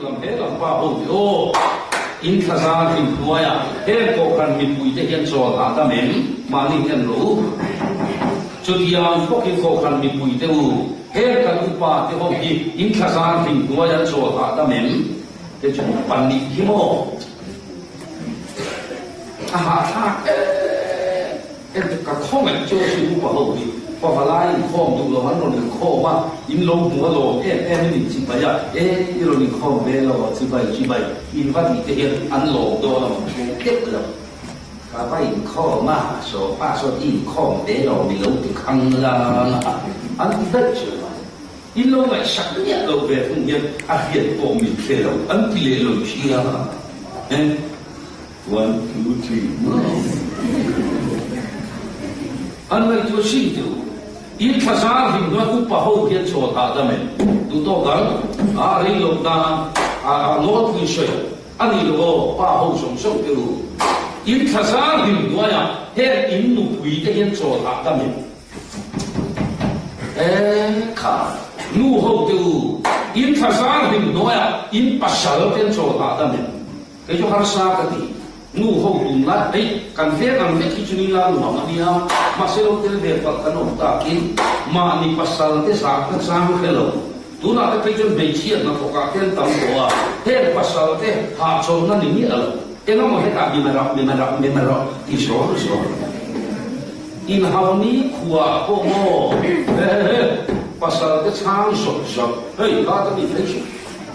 lam he lam pa ho te aw. In thlazar hlim hnuaiah heng kohhran mipuite hian chawl hahdam em? Mahni hian rawh u. Chutiang bawkin kohhran mipuite u, heng kan upa te ho hi in thlazar hlim hnuai an chawl hahdam em? Te chu upa nih hi maw? A hahthlak em em ka khawngaih chu a si upa ho hi. Pavalai inkhawm duh lo an rawn inkhawm a, in lo hmu a lawm em em in inchibai a, e i rawn inkhawm ve lo a chibai chibai in va tih te hian an lawm dawn a mawng deuh lo. Ka va inkhawm a, sawpa sawn i inkhawm ve lo mi lo ti khang lang a, an ti daih chu mai. In lo ngaihsak miah lo ve thung hian a hriat pawh min hre lo an ti leh lo sia e. One, two, three, An ngaihtuah sin teh u. In thlazar hlim hnuai upa ho hian chawl hahdam em? Duh tawk ang a rei loh nan a nawlpui sawi a nih loh aw pa ho zawng zawng teh u. In thlazar hlim hnuaiah heng in nupui te hian chawl hahdam em? E kha, nu ho te u, in thlazar hlim hnuaiah in pasal te an chawl hahdam em? Kei chu harsa ka ti. Nu ho tum lai hei kan veng ang vek hi chu ni la nuam a nia, mahse lo tel ve palh kan awm takin mahni pasal te zah ka chang hre lo. Tunah te phei chuan hmeichhia hnathawkah te an tam tawh a, heng pasal te hahchawlhna ni miah lo. Engemaw hetah mi ma rawh, mi ma rawh, mi ma rawh ti zawr zawr. Inhau ni khuaah pawh maw hehehe pasal te chhang zawt zawt hei kha ka ti phei chu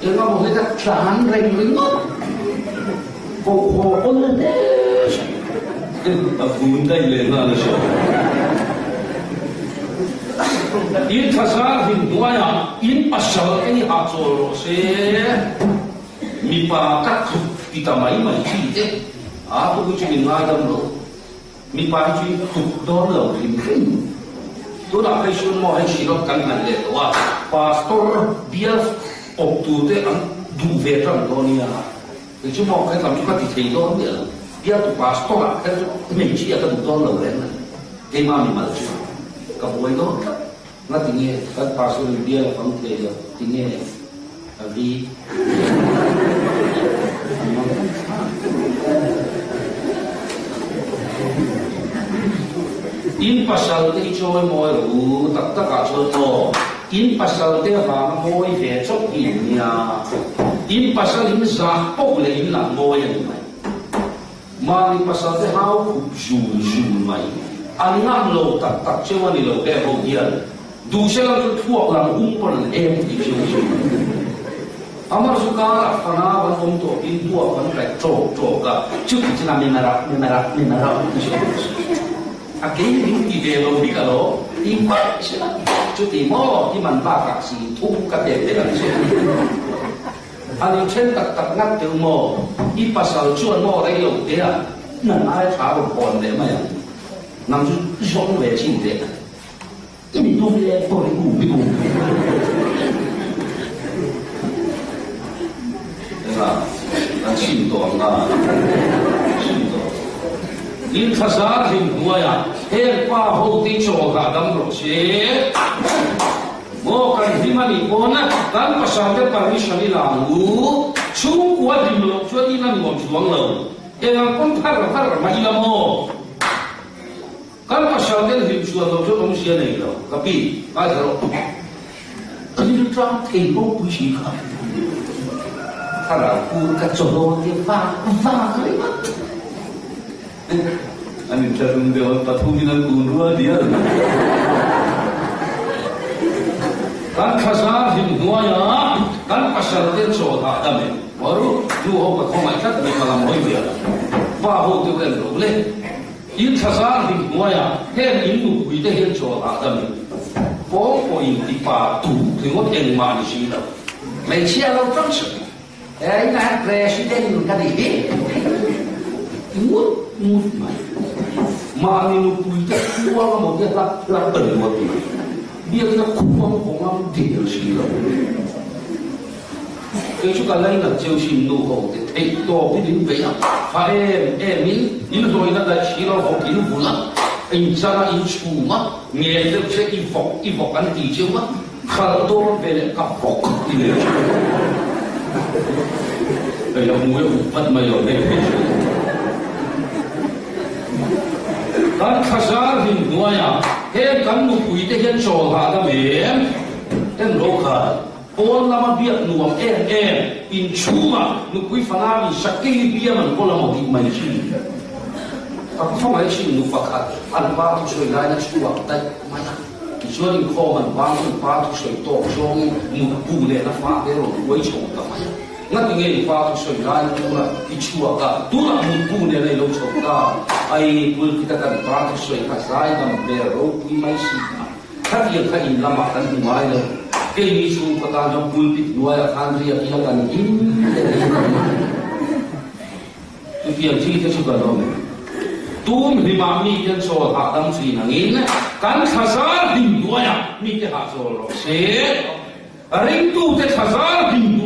engemaw hleka tlan reng ringawt koh haw awl hle a vun daih leh nghal a hria. In thlazar hlim hnuaiah in pasal te hi hahchawl rawh se. Mipa ka tluk ti ta mai mai chi te a pawh hi chu min ngaidam lo. Mipa hi chu in tluk dawn lo hrim hrim. Tunah phei chuan maw hei Shillong kan hnaih leh tawh a, Pastor bial awp tur te an duh ve tan dawn nia. Kei chu maw hetlam chu ka ti thei dawn miah lo. Bialtu Pastor ah kher chu hmeichhia ka duh dawn lo reng a ni. Keimah mimal chu ka buai dawn tlat. Nga tinge kan Pastor in bial a fang thei lo tinge a vi an mang thlak. In pasal te hi chawi mawi rawh u tak tak ah chuan aw in pasal te vanga mawi ve chawp hi in nia in pasal in zah poh leh in lah mawi a ni mai. Mahni pasal te hau khup zul zul mai. An ngam lo tak tak cheu a ni lo he ho hian. Duhse lam chu thluak lam hung pawn an em tih cheu chu. Amar chu karah fana van awm tawh in duak an kaih ṭawk ṭawk a, chuti chuan a memarak memarak memarak ti cheu chu. A kei min ti ve lo bik alo ti mai sela chuti maw ti man bakah si thum ka pek vek ang che. An inthen tak tak ngat deuh maw? I pasal chuan maw rei lo te a nan ai tha rawn hawn leh mai ang. Nang chu zawng ve chin teh. I mi tum leh pawh hi um hi um. Enga an chim tawh ang a, chim tawh. In thlazar hlim hnuaiah heng pa ho te chawl hahdam rawh se. Maw kan hlim a nih pawn kan pasal te permission i la ang u, chhungkua hlim loh chuan in a nuam chuang lo, eng ang pawn thar thar mah ila maw? Kan pasal ten hlim chuan loh chuan awmzia nei lo, ka pi, ngaithla rawh. Ril tlang thei ropui si kha thlarau kur ka chaw dawn te vang vang ringawt. An inthlahrung deuh a, pathumin an kun rual dial. Kan thlazar hlim hnuaiah kan pasal te chawl hahdam e. Maru, nu ho ka khawngaih tlat mai ka lam hawi vial. Pa ho te u en lo le. In thlazar hlim hnuaiah heng in nupui te hian chawl hahdam e. Pawng pawhin ti pa tu ringawt engmah ni si lo. Hmeichhia lo tang suh. Inah President ka nih hi ngut ngut mai. Mahni nupui te khuang emaw te hlap hlap a ringawt mai. Biakna khuang kawng ang der si lo. Kei chu ka lainat cheu sin nu ho te theih tawp in in bei a, tha em em in in hlawina daih si lo vawk in vul a, in chang a in chhum a, ngen deuh che i vawk i vawk an ti cheu a, Khalh dawn ve leh ka vawk ti leh thin. Hei a hmui a up vat mai lo hei phei chu. Kan thlazar hlim hnuaiah heng kan nupui te hian chawl hahdam em? En ro khai. Pawn lama biak nuam em em inchhungah nupui fanau in sakei biam an kawl amaw tih mai thin. Ka khawngaih thin nu pakhat an pa thusawi laina chhuak daih mai a. Tichuan inkhawm an vang chuan pa thusawi tawk zawngin mutbu lehna fate rawn uai chho ta mai a. Ngati nge i pa thusawi lai tunah i chhuak a, tunah mutbu nena i lo chho ta? Ai, pulpit a kan pa thusawi kha zaidam hmel ropui mai si a. Khatiang kha in lamah kan hmu ngai lo. Keini chhungkaw tan chuan pulpit hnuaiah khan riak ila kan him leh him a ni. Chutiang chi te chu kan awm em? Tum hlimah mite an chawl hahdam thin angin kan thlazar hlim hnuaiah mite hahchawl rawh se. Ringtute thlazar hlim hnuaiah.